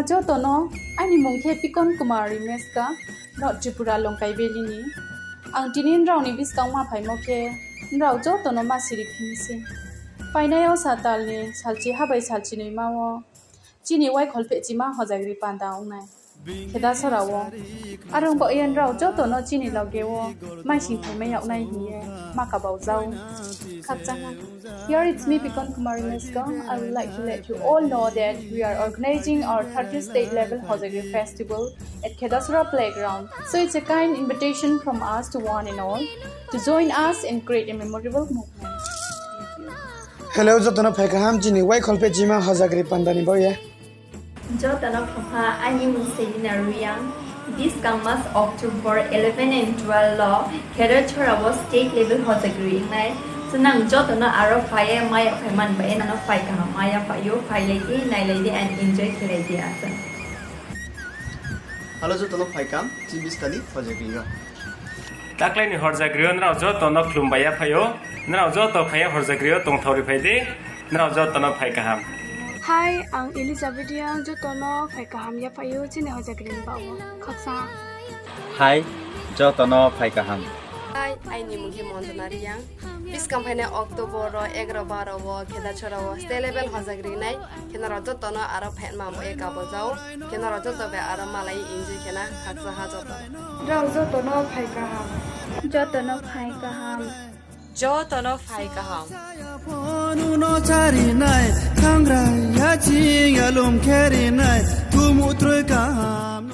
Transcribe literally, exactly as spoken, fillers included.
Jotono, ani mung khe Pikon Kumar Rimeska, North Tripura Longkai Valley ni. Ang tini nrao ni biskang ma phaimo khe, nrao jotono ma siri phini se. Painai o satal ni salchi habai salchi ni ma o. Chini waikhol pechima hojagri panda wngnai. Khedasora o. Arong bo yen rao jotono chini loge o maising phaimai yagnai hiye ma kabau jao. Khakchangha. Here it's me, Pikon Kumar Meska. I would like to let you all know that we are organizing our thirtieth state level Hojagri festival at Khedasora playground. So it's a kind invitation from us to one and all to join us and create a memorable moment. Hello, jotono phai kaham chini waikhol pechima hojagri pandani boye. Jotono phapha ani mung Selina Ruyang. Biskang mas October eleven and twelve lo Khedasora o state level hojagri wngnai. So nang jotono aro phaiye maya phai man bai nano phai kaham maya phaio, phai lai di, nai lai di and enjoy khlai di asa. Hello, jotono phai kaham chini biskani hojagri o. Taklaini horjagrio nrao jotono khlumbaiya phaio, nrao joto phaiya horjagrio tongthauri phai di, nrao jotono phai kaham. Hi, ang Elizabeth Yang, jotono phai kaham ya phaio chini horjagrioni bao. Khaksa. Hi, jotono phai kaham. Hi, aini mung khe Montana Riyang. Biskang phainai October o egaro baro o Khedasora o state level hojagri nai. Khe norok jotono aro phaima mo e kabo jao. Khe norok joto bai aro malai enjoy khena khaksa ha joto. Rao jotono phai kaham. Jotono phai kaham. Jotono phai kaham. Phone no charinai, thangrai ya ching ya lum kherinai, tumu troi kaham.